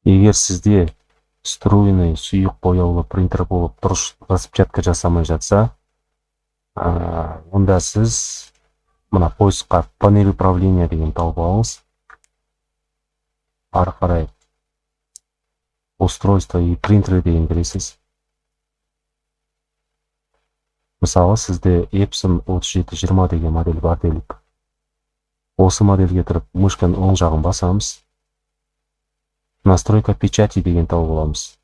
Егер сізде струйный сұйық бояулы принтер болып, дұрыс распечатка жасамай жатса, онда сіз мына поиск қа «панель управления» деген тауып алыңыз. Ары қарай «Устройство и принтеры» деген кіресіз. Мысалы, сізде Epson 3720 деген модель бар делік. Осы модельге тұрып, мышка ның оң жағын басамыз, «Настройка печати» деген тауып аламыз.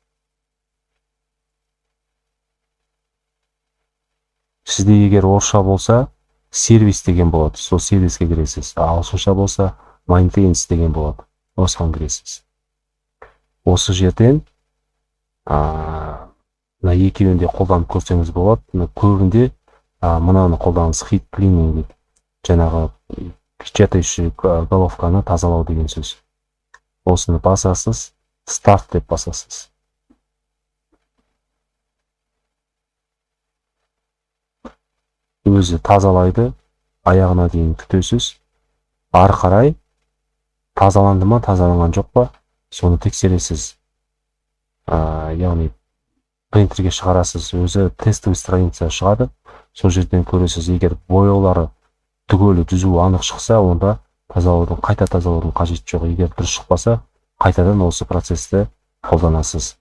Сізде егер орысша болса, «Сервис» деген болады, сол сервиске кіресіз. Ағылшынша болса, «Maintenance» деген болады, осыған кіресіз. Осы жерден мына екеуін де қолданып көрсеңіз болады. Мына көбінде мынаны қолданыңыз, «Heat cleaning» дейді, жаңағы печатающий головка ны тазалау деген сөз. Осыны басасыз, «Старт» деп басасыз. Өзі тазалайды, аяғына дейін күтесіз. Ары қарай тазаланды ма, тазаланған жоқ па, соны тексересіз. Яғни принтерге шығарасыз, өзі тестовый страница шығады, сол жерден көресіз. Егер бояулары түгелі түзу, анық шықса, онда тазалаудың, қайта тазалаудың қажеті жоқ. Егер дұрыс шықпаса, қайтадан осы процессті қолданасыз.